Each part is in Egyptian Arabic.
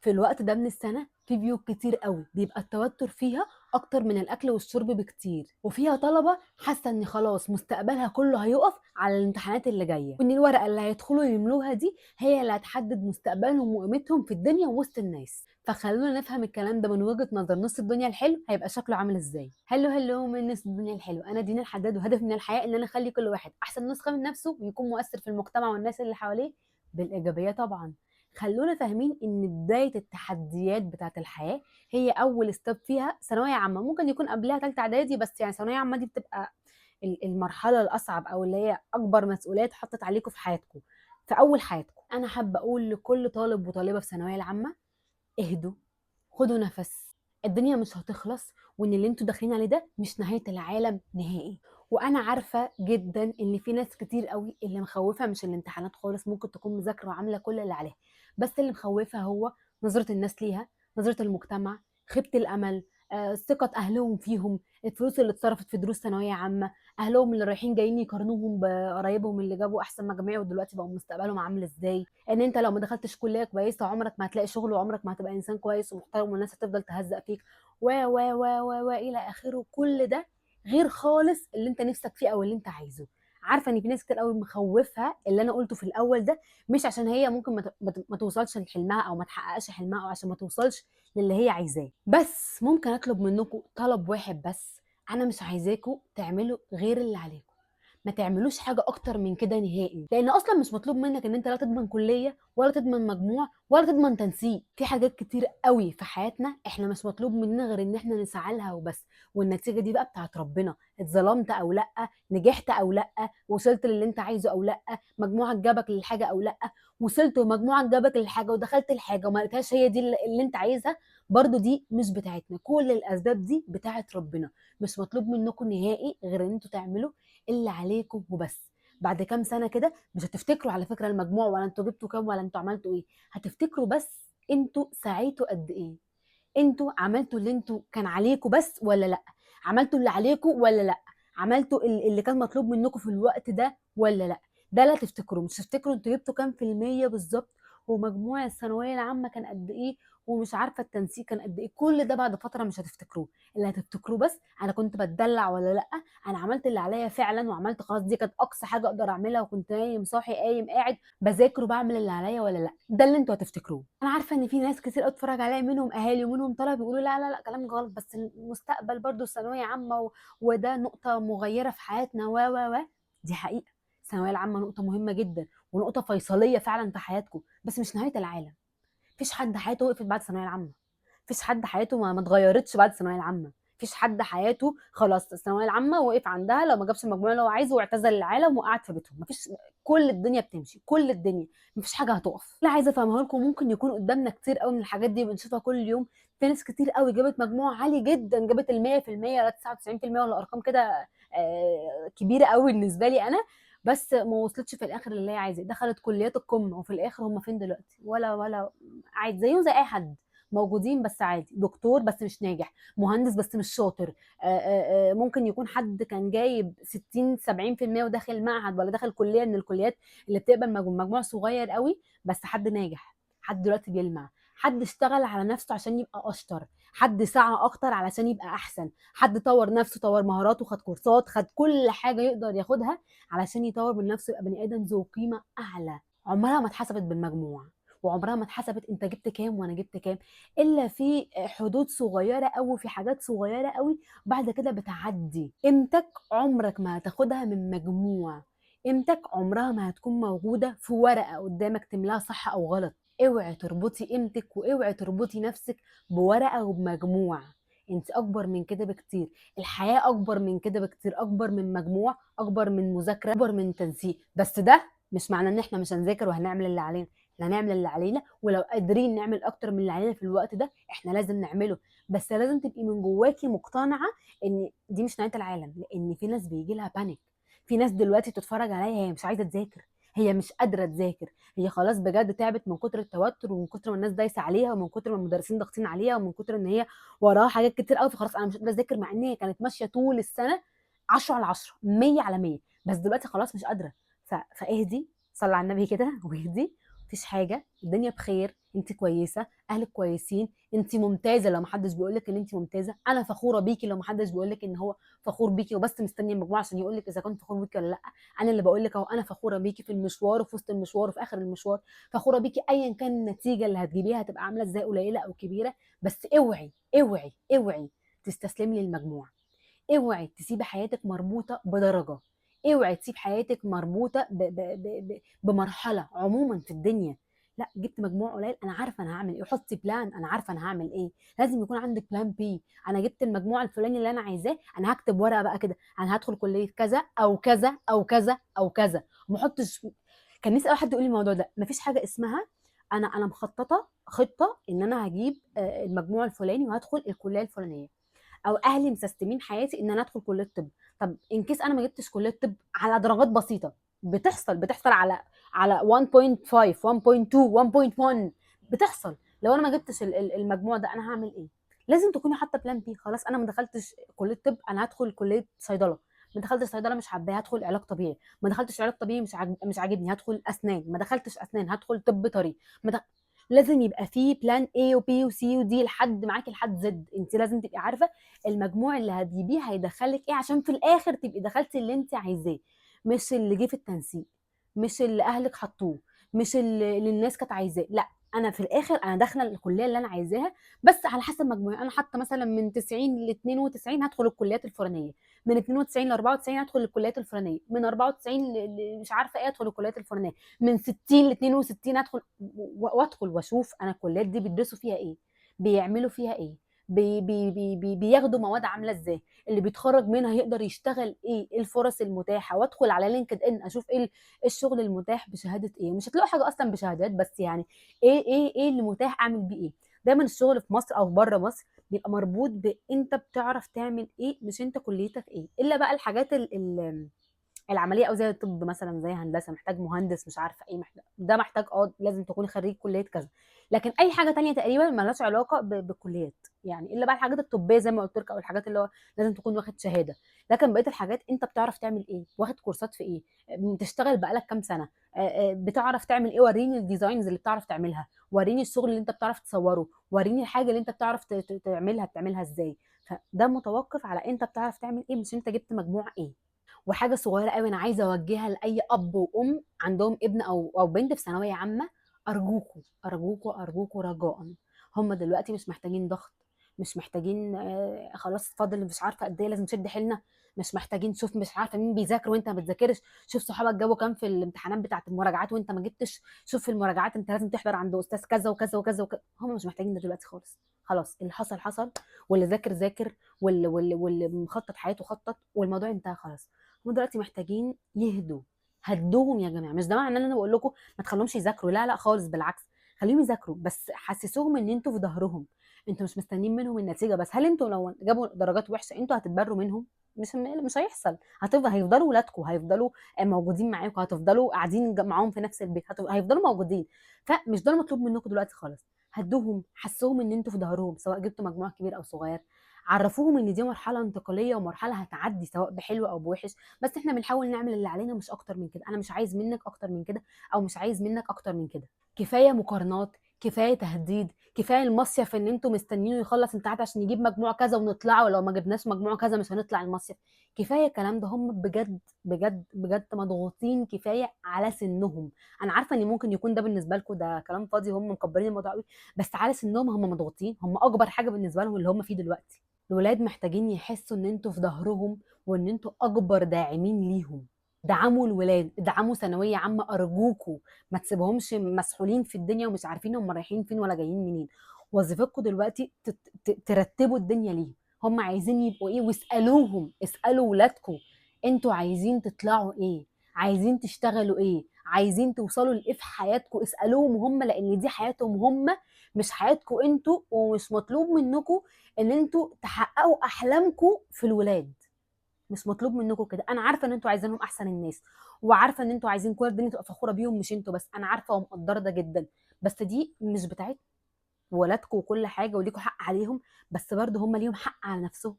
في الوقت ده من السنة في بيوت كتير قوي بيبقى التوتر فيها اكتر من الاكل والشرب بكتير، وفيها طلبه حاسه ان خلاص مستقبلها كله هيقف على الامتحانات اللي جاية، وان الورقة اللي هيدخلوا يملوها دي هي اللي هتحدد مستقبلهم وقيمتهم في الدنيا وسط الناس. فخلونا نفهم الكلام ده من وجهه نظر نص الدنيا الحلو هيبقى شكله عامل ازاي. hello hello من نص الدنيا الحلو، انا دينا الحداد، وهدف من الحياة ان انا اخلي كل واحد احسن نسخه من نفسه ويكون مؤثر في المجتمع والناس اللي حواليه بالايجابية طبعا. خلونا فاهمين ان بداية التحديات بتاعه الحياة هي اول step فيها ثانوية عامة، ممكن يكون قبلها ثالثة اعدادي، بس يعني ثانوية عامة دي بتبقى المرحلة الاصعب او اللي هي اكبر مسؤولية اتحطت عليكم في حياتكم في اول حياتكم. انا حابة اقول لكل طالب وطالبه في ثانوية العامة اهدوا، خدوا نفس، الدنيا مش هتخلص، وان اللي انتوا داخلين عليه ده مش نهاية العالم نهائي. وانا عارفه جدا ان في ناس كتير قوي اللي مخوفه مش الامتحانات خالص، ممكن تكون مذاكرة وعامله كل اللي عليها، بس اللي مخوفها هو نظره الناس ليها، نظره المجتمع، خيبه الامل، ثقة اهلهم فيهم، الفلوس اللي اتصرفت في دروس ثانوية عامة، اهلهم اللي رايحين جايين يقارنوهم بقرايبهم اللي جابوا احسن مجاميع ودلوقتي بقوا مستقبلهم عامل ازاي، ان انت لو ما دخلتش كليه كويسة عمرك ما هتلاقي شغل وعمرك ما هتبقى انسان كويس ومحترم والناس هتفضل تهزق فيك و و و و و الى اخره. كل ده غير خالص اللي انت نفسك فيه او اللي انت عايزه. عارفه ان في ناس كتير قوي مخوفها اللي انا قلته في الاول ده، مش عشان هي ممكن ما توصلش لحلمها او ما تحققش حلمها او عشان ما توصلش للي هي عايزاه، بس ممكن اطلب منكم طلب واحد بس، انا مش عايزاكم تعملوا غير اللي عليكم، ما تعملوش حاجة اكتر من كده نهائي، لان اصلا مش مطلوب منك ان انت لا تضمن كليه ولا تضمن مجموع ولا تضمن تنسيق. في حاجات كتير قوي في حياتنا احنا مش مطلوب مننا غير ان احنا نسعى لها وبس، والنتيجة دي بقى بتاعت ربنا، اتظلمت او لا، نجحت او لا، وصلت للي انت عايزه او لا، مجموعك جابك للحاجة او لا، وصلت ومجموعك جابك للحاجة ودخلت الحاجة وما لقيتهاش هي دي اللي انت عايزها، برضو دي مش بتاعتنا. كل الاسباب دي بتاعت ربنا، مش مطلوب منكم نهائي غير ان انتوا تعملوا اللي عليكم وبس. بعد كام سنة كده مش هتفتكروا على فكرة المجموع ولا انتوا جبتوا كام ولا انتوا عملتوا ايه، هتفتكروا بس انتوا سعيتوا قد ايه، انتوا عملتوا اللي انتوا كان عليكم بس ولا لا، عملتوا اللي عليكم ولا لا، عملتوا اللي كان مطلوب منكم في الوقت ده ولا لا. ده لا تفتكروا، مش تفتكروا انتوا جبتوا كام في المية بالظبط ومجموع الثانوية العامة كان قد ايه ومش عارفه التنسيق كان قد ايه، كل ده بعد فترة مش هتفتكروه. اللي هتفتكروه بس انا كنت بتدلع ولا لا، انا عملت اللي عليا فعلا وعملت خلاص، دي كانت اقصى حاجة اقدر اعملها، وكنت نايم صاحي قايم قاعد بذاكر وبعمل اللي عليا ولا لا، ده اللي انتوا هتفتكروه. انا عارفه ان في ناس كتير قوي اتفرج عليا منهم اهالي ومنهم طلبه بيقولوا لا لا لا كلام غلط، بس المستقبل برضو الثانوية عامة وده نقطة مغيرة في حياتنا و و و دي حقيقة. الثانوية العامة نقطة مهمة جدا ونقطة فيصليه فعلا في حياتكم، بس مش نهاية العالم. مفيش حد حياته وقفت بعد الثانوية العامة، مفيش حد حياته ما اتغيرتش بعد الثانوية العامة، مفيش حد حياته خلاص الثانوية العامة وقف عندها لو ما جابش المجموع اللي هو عايزه واعتزل العالم وقعد في بيتهم، مفيش، كل الدنيا بتمشي، كل الدنيا مفيش حاجة هتقف. اللي عايزه افهمها لكم ممكن يكون قدامنا كتير قوي من الحاجات دي بنشوفها كل يوم، في ناس كتير قوي جابت مجموع عالي جدا، جابت ال 100% ولا 99% ولا ارقام كده كبيرة قوي بالنسبة لي انا، بس ما وصلتش في الاخر اللي هي عايزاه، دخلت كليات القمه وفي الاخر هم فين دلوقتي؟ ولا عادي زيهم زي اي حد، موجودين بس عادي، دكتور بس مش ناجح، مهندس بس مش شاطر، ممكن يكون حد كان جايب 60 70% وداخل معهد ولا داخل كليه من الكليات اللي بتقبل مجموع صغير قوي، بس حد ناجح، حد دلوقتي بيلمع، حد اشتغل على نفسه عشان يبقى اشطر، حد سعى اكتر علشان يبقى احسن، حد طور نفسه، طور مهاراته، خد كورسات، خد كل حاجة يقدر ياخدها علشان يطور من نفسه، يبقى بني ادم ذو قيمة اعلى. عمرها ما اتحسبت بالمجموع، وعمرها ما اتحسبت انت جبت كام وانا جبت كام، الا في حدود صغيرة قوي، في حاجات صغيرة قوي بعد كده بتعدي. قيمتك عمرك ما هتاخدها من مجموع، قيمتك عمرها ما هتكون موجودة في ورقة قدامك تملاها صح او غلط. اوعي تربطي قيمتك واوعي تربطي نفسك بورقه وبمجموع، انت اكبر من كده بكتير، الحياة اكبر من كده بكتير، اكبر من مجموع، اكبر من مذاكرة، اكبر من تنسيق. بس ده مش معناه ان احنا مش هنذاكر وهنعمل اللي علينا، احنا هنعمل اللي علينا، ولو قادرين نعمل اكتر من اللي علينا في الوقت ده احنا لازم نعمله، بس لازم تبقي من جواكي مقتنعة ان دي مش نهاية العالم. لان في ناس بيجي لها بانيك، في ناس دلوقتي بتتفرج عليا هي مش عايزه تذاكر، هي مش قادرة تذاكر، هي خلاص بجد تعبت من كتر التوتر ومن كتر ما الناس دايسه عليها ومن كتر ما المدرسين ضاغطين عليها ومن كتر ان هي وراها حاجات كتير قوي، فخلاص انا مش قادرة اذاكر، مع ان هي كانت ماشية طول السنة 10 على 10، 100 على 100، بس دلوقتي خلاص مش قادرة. فاهدي، صلي على النبي كده واهدي. مفيش حاجة، الدنيا بخير، انت كويسة، اهلك كويسين، انت ممتازة لو محدش بيقول لك ان انت ممتازة، انا فخورة بيكي لو محدش بيقول لك ان هو فخور بيكي وبس مستني المجموعة عشان يقول لك اذا كنت فخور بيكي ولا لا. انا اللي بقول لك اهو، انا فخورة بيكي في المشوار وفي وسط المشوار وفي اخر المشوار، فخورة بيكي ايا كان النتيجة اللي هتجيبيها هتبقى عامله ازاي، قليله او كبيرة، بس اوعي اوعي اوعي تستسلمي للمجموع، اوعي تسيبي حياتك مربوطة بدرجة، اوعي تسيب حياتك مربوطة ب ب ب ب بمرحلة عموما في الدنيا. لا جبت مجموع قليل انا عارفه انا هعمل ايه، حطي plan، انا عارفه انا هعمل ايه، لازم يكون عندك plan B. انا جبت المجموع الفلاني اللي انا عايزاه، انا هكتب ورقة بقى كده، انا هدخل كليه كذا او كذا او كذا او كذا، ما احطش. كان نفسي اي حد يقول لي الموضوع ده، مفيش حاجة اسمها انا مخططه خطه ان انا هجيب المجموع الفلاني وهدخل الكلية الفلانية، او اهلي مسستمين حياتي ان انا ادخل كليه طب. طب in case انا ما جبتش كليه طب على درجات بسيطة، بتحصل على 1.5 1.2 1.1 بتحصل. لو انا ما جبتش المجموع ده انا هعمل ايه؟ لازم تكوني حاطه plan B. خلاص انا ما دخلتش كليه طب، انا هدخل كليه صيدلة، ما دخلتش صيدلة مش حباها هدخل علاج طبيعي، ما دخلتش علاج طبيعي مش عاجبني هدخل اسنان، ما دخلتش اسنان هدخل طب بيطري. لازم يبقى فيه plan A و B و C و D لحد معاكي لحد Z. انت لازم تبقي عارفه المجموع اللي هتجيبيه هيدخلك ايه، عشان في الاخر تبقي دخلتي اللي انت عايزاه، مش اللي جه في التنسيق، مش اللي اهلك حطوه، مش اللي الناس كانت عايزاه. لا، انا في الاخر انا داخله الكلية اللي انا عايزاها، بس على حسب مجموعي. انا حاطه مثلا من 90 ل 92 هدخل الكليات الفلانية، من 92 ل 94 هدخل الكليات الفلانية، من 94 مش عارفه ايه هدخل الكليات الفلانية، من 60 ل 62 هدخل وادخل واشوف انا الكليات دي بيدرسوا فيها ايه، بيعملوا فيها ايه، بي بي بي بي بياخدوا مواد عامله ازاي، اللي بيتخرج منها يقدر يشتغل ايه، ايه الفرص المتاحة، وادخل على LinkedIn اشوف ايه الشغل المتاح بشهادة ايه. مش هتلاقوا حاجة اصلا بشهادات، بس يعني ايه ايه ايه اللي متاح اعمل بيه ايه. دايما الشغل في مصر او بره مصر بيبقى مربوط بانت بتعرف تعمل ايه، مش انت كليتك ايه، الا بقى الحاجات العملية، او زي الطب مثلا، زي هندسة محتاج مهندس مش عارفه ايه، محتاج ده، محتاج لازم تكون خريج كليه كذا. لكن اي حاجة تانية تقريبا مالهاش علاقة بالكليات يعني، الا بقى الحاجات الطبية زي ما قلت لك، او الحاجات اللي هو لازم تكون واخد شهادة. لكن بقية الحاجات انت بتعرف تعمل ايه، واخد كورسات في ايه، بتشتغل بقالك كام سنة، بتعرف تعمل ايه، وريني ال designs اللي بتعرف تعملها، وريني الشغل اللي انت بتعرف تصوره، وريني الحاجة اللي انت بتعرف تعملها، بتعملها ازاي. فده متوقف على انت بتعرف تعمل ايه، مش انت جبت مجموع ايه. وحاجه صغيرة قوي انا عايزه اوجهها لاي اب وام عندهم ابن او بنت في ثانوية عامة، ارجوكوا ارجوكوا ارجوكوا رجاء، هم دلوقتي مش محتاجين ضغط، مش محتاجين خلاص فاضل مش عارفه قد ايه لازم نشد حيلنا، مش محتاجين شوف مش عارفه مين بيذاكر وانت ما بتذاكرش، شوف صحابك جابوا كام في الامتحانات بتاعه المراجعات وانت ما جبتش، شوف في المراجعات انت لازم تحضر عند استاذ كذا وكذا وكذا وكذا. هم مش محتاجين ده دلوقتي خالص، خلاص اللي حصل حصل، واللي ذاكر ذاكر، واللي مخطط حياته خطط، والموضوع انتهى خلاص. هم دلوقتي محتاجين يهدوا، هدوهم يا جماعة. مش ده معناه ان انا بقول لكم ما تخلوهمش يذاكروا، لا لا خالص، بالعكس خليهم يذاكروا، بس حسسوهم ان انتوا في ظهرهم، انتوا مش مستنيين منهم النتيجة بس. هل انتوا لو جابوا درجات وحشة انتوا هتتبروا منهم؟ مش هيحصل. هيفضلوا ولادكم، هيفضلوا موجودين معاكم، هتفضلوا قاعدين معاهم في نفس البيت، هيفضلوا موجودين. فمش ده المطلوب منكم دلوقتي خالص. هدوهم، حسوهم ان انتوا في ظهرهم، سواء جبتوا مجموع كبير او صغير. عرفوهم ان دي مرحلة انتقالية ومرحلة هتعدي سواء بحلو او بوحش، بس احنا بنحاول نعمل اللي علينا مش اكتر من كده. انا مش عايز منك اكتر من كده، او مش عايز منك اكتر من كده. كفاية مقارنات، كفاية تهديد، كفاية المصيف ان انتوا مستنيينه يخلص امتحانات عشان يجيب مجموع كذا ونطلعه، ولو ما جبناش مجموع كذا مش هنطلع المصيف. كفاية الكلام ده، هم بجد بجد بجد مضغوطين كفاية على سنهم. انا عارفه ان ممكن يكون ده بالنسبة لكم ده كلام فاضي، هم مكبرين الموضوع قوي، بس على سنهم هم مضغوطين. هم اكبر حاجة بالنسبة لهم اللي هم فيه دلوقتي. الولاد محتاجين يحسوا ان انتوا في ظهرهم وان انتوا اكبر داعمين ليهم. دعموا الولاد، ادعموا ثانوية عامة ارجوكوا، ما تسيبهمش مسحولين في الدنيا ومش عارفين هم رايحين فين ولا جايين منين. وظيفتكم دلوقتي ترتبوا الدنيا ليهم، هم عايزين يبقوا ايه، واسالوهم، اسالوا ولادكم انتوا عايزين تطلعوا ايه، عايزين تشتغلوا ايه، عايزين توصلوا لايه في حياتكم. اسالوهم هم، لان دي حياتهم هم مش حياتكم انتوا، ومش مطلوب منكم ان انتوا تحققوا احلامكم في الولاد، مش مطلوب منكم كده. انا عارفه ان انتوا عايزينهم احسن الناس، وعارفه ان انتوا عايزين كل الدنيا تبقى فخورة بيهم مش انتوا بس، انا عارفه ومقدره ده جدا، بس دي مش بتاعتكم، ولادكم وكل حاجة وليكوا حق عليهم، بس برضه هم ليهم حق على نفسهم.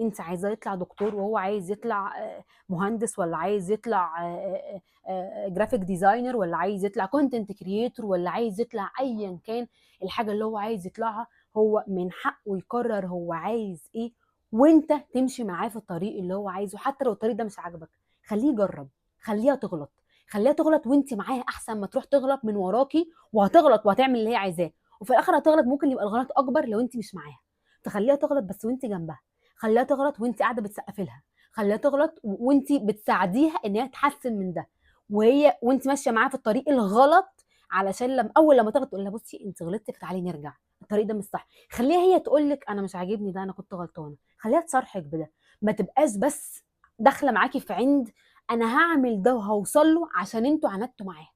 انت عايزاه يطلع دكتور وهو عايز يطلع مهندس، ولا عايز يطلع graphic designer، ولا عايز يطلع content creator، ولا عايز يطلع ايا كان الحاجة اللي هو عايز يطلعها، هو من حقه يقرر هو عايز ايه، وانت تمشي معاه في الطريق اللي هو عايزه، حتى لو الطريق ده مش عاجبك. خليه يجرب، خليها تغلط، خليها تغلط وانت معاها، احسن ما تروح تغلط من وراكي، وهتغلط وهتعمل اللي هي عايزاه، وفي الاخر هتغلط، ممكن يبقى الغلط اكبر لو انت مش معاها. فخليها تغلط بس وانت جنبها، خليها تغلط وانت قاعدة بتسقفي لها، خليها تغلط وانت بتساعديها ان هي تحسن من ده، وهي وانت ماشية معاها في الطريق الغلط، علشان لما اول لما تغلط تقول لها بصي انت غلطتي فتعالي نرجع، الطريق ده مش صح. خليها هي تقول لك انا مش عاجبني ده، انا كنت غلطانة، خليها تصارحك بده، ما تبقاش بس داخله معاكي في عند انا هعمل ده وهوصل له عشان انتوا عاندتوا معاها،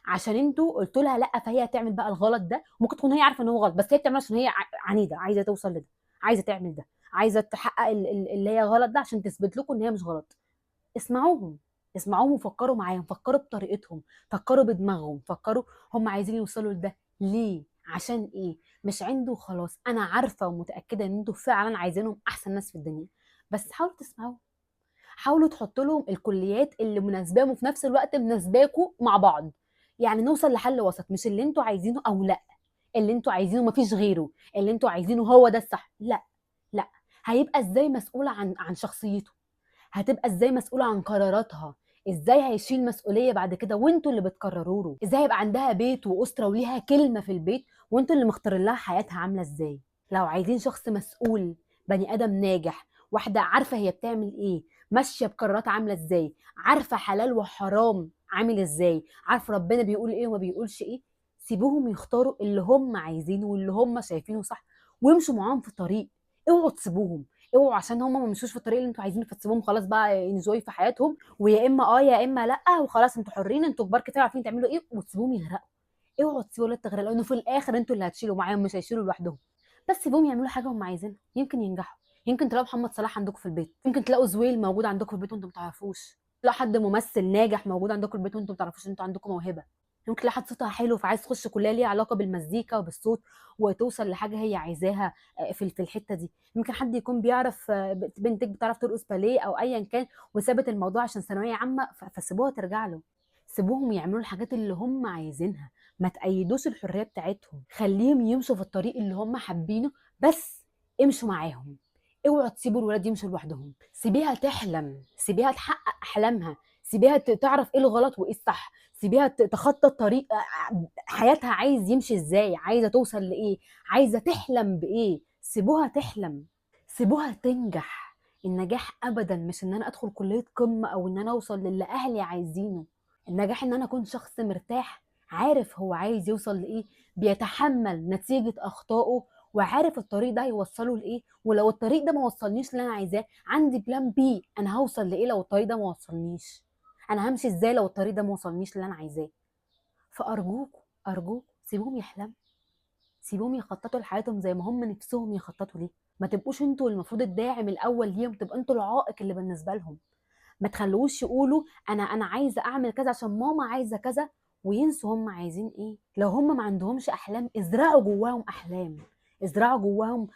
عشان انتوا قلتوا لها لا، فهي هتعمل بقى الغلط ده. ممكن تكون هي عارفه ان هو غلط، بس هي بتعمله عشان هي عنيدة، عايزه توصل لده، عايزه تعمل ده، عايزه تحقق اللي هي غلط ده عشان تثبت لكم ان هي مش غلط. اسمعوهم، اسمعوهم وفكروا معاهم، فكروا بطريقتهم، فكروا بدماغهم، فكروا هم عايزين يوصلوا لده ليه، عشان ايه، مش عنده خلاص. انا عارفه ومتاكده ان انتوا فعلا عايزينهم احسن ناس في الدنيا، بس حاولوا تسمعوهم، حاولوا تحطوا لهم الكليات اللي مناسباهم وفي نفس الوقت مناسباكوا مع بعض، يعني نوصل لحل وسط، مش اللي انتوا عايزينه او لا اللي انتوا عايزينه مفيش غيره، اللي انتوا عايزينه هو ده الصح، لا لا. هيبقى ازاي مسؤولة عن شخصيته؟ هتبقى ازاي مسؤولة عن قراراتها؟ ازاي هيشيل مسؤولية بعد كده وانتوا اللي بتقرروا له؟ ازاي هيبقى عندها بيت وأسرة وليها كلمة في البيت وانتوا اللي مختارين لها حياتها عاملة ازاي؟ لو عايزين شخص مسؤول، بني آدم ناجح، واحدة عارفة هي بتعمل ايه، ماشية بقرارات عاملة ازاي، عارفة حلال وحرام عامل ازاي، عارفة ربنا بيقول ايه وما بيقولش ايه، سيبوهم يختاروا اللي هم عايزينه واللي هم شايفينه صح، وامشوا معاهم في الطريق. اوعوا تسيبوهم، اوعوا عشان هم ما مشوش في الطريق اللي انتوا عايزينه فتسيبوهم خلاص بقى انجوي في حياتهم، ويا اما اه يا اما لا وخلاص انتوا حرين، انتوا كبار كفاية عارفين تعملوا ايه، وتسيبوهم يغرقوا. اوعوا تسيبوا الولاد تغرق، لانه في الاخر انتوا اللي هتشيلوا معاهم، مش هيشيلوا لوحدهم. بس سيبوهم يعملوا حاجة هم عايزينها، يمكن ينجحوا، يمكن تلاقوا محمد صلاح عندكم في البيت، يمكن تلاقوا زويل موجود عندكم في البيت وانتم ما تعرفوش، تلاقوا حد ممثل ناجح موجود عندكم في البيت وانتم ما تعرفوش ان انتوا عندكم موهبة، يمكن تلاقي حد صوتها حلو فعايز تخش كليه ليها علاقة بالمزيكا وبالصوت وتوصل لحاجة هي عايزاها في الحتة دي. يمكن حد يكون بيعرف، بنتك بتعرف ترقص باليه او ايا كان وسابت الموضوع عشان ثانوية عامة، فسيبوها ترجع له. سيبوهم يعملوا الحاجات اللي هم عايزينها، ما تقيدوش الحرية بتاعتهم، خليهم يمشوا في الطريق اللي هم حابينه، بس امشوا معاهم. اوعوا تسيبوا الولاد يمشوا لوحدهم، سيبيها تحلم، سيبيها تحقق احلامها، سيبيها تعرف ايه الغلط وايه الصح، سيبيها تخطط طريق حياتها عايز يمشي ازاي، عايزه توصل لايه، عايزه تحلم بايه. سيبوها تحلم، سيبوها تنجح. النجاح ابدا مش ان انا ادخل كليه قمة او ان انا اوصل للي اهلي عايزينه، النجاح ان انا اكون شخص مرتاح، عارف هو عايز يوصل لايه، بيتحمل نتيجة اخطائه، وعارف الطريق ده هيوصله لايه، ولو الطريق ده ما وصلنيش اللي انا عايزاه عندي plan B، انا هوصل لايه لو الطريق ده ما وصلنيش، انا همشي ازاي لو الطريق ده ما وصلنيش اللي انا عايزاه. فارجوكوا، ارجوكوا سيبوهم يحلموا، سيبوهم يخططوا لحياتهم زي ما هم نفسهم يخططوا ليه. ما تبقوش انتوا المفروض الداعم الاول ليهم، تبقوا انتوا العائق اللي بالنسبة لهم. ما تخلوش يقولوا انا عايزه اعمل كذا عشان ماما عايزه كذا، وينسوا هم عايزين ايه. لو هم ما عندهمش احلام ازرعوا جواهم احلام، ازرعوا جواهم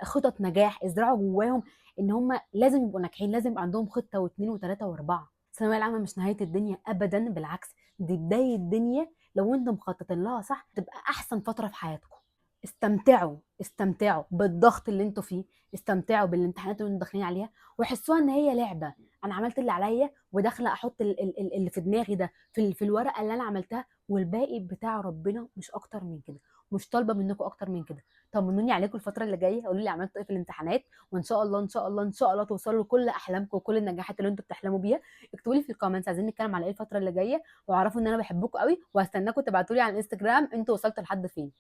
خطط نجاح، ازرعوا جواهم ان هم لازم يبقوا ناجحين، لازم يبقى عندهم خطه واثنين وثلاثة واربعة. الثانوية العامة مش نهاية الدنيا ابدا، بالعكس دي بداية الدنيا. لو انتم مخططين لها صح تبقى احسن فترة في حياتكم. استمتعوا، استمتعوا بالضغط اللي انتوا فيه، استمتعوا بالامتحانات اللي انتوا داخلين عليها، وحسوها ان هي لعبه. انا عملت اللي عليا وداخله احط اللي في دماغي ده في الورقة اللي انا عملتها، والباقي بتاع ربنا، مش اكتر من كده. مش طالبه منكم اكتر من كده. طمنوني عليكم الفترة اللي جاية، قولوا لي عملتوا ايه في الامتحانات، وان شاء الله ان شاء الله ان شاء الله توصلوا لكل احلامكم وكل النجاحات اللي انتوا بتحلموا بيها. اكتبوا لي في ال comments عايزين نتكلم على ايه الفترة اللي جاية، واعرفوا ان انا بحبكم قوي، وهستناكم تبعتوا لي على الانستجرام انتوا وصلتوا لحد فين.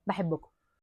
بحبكم.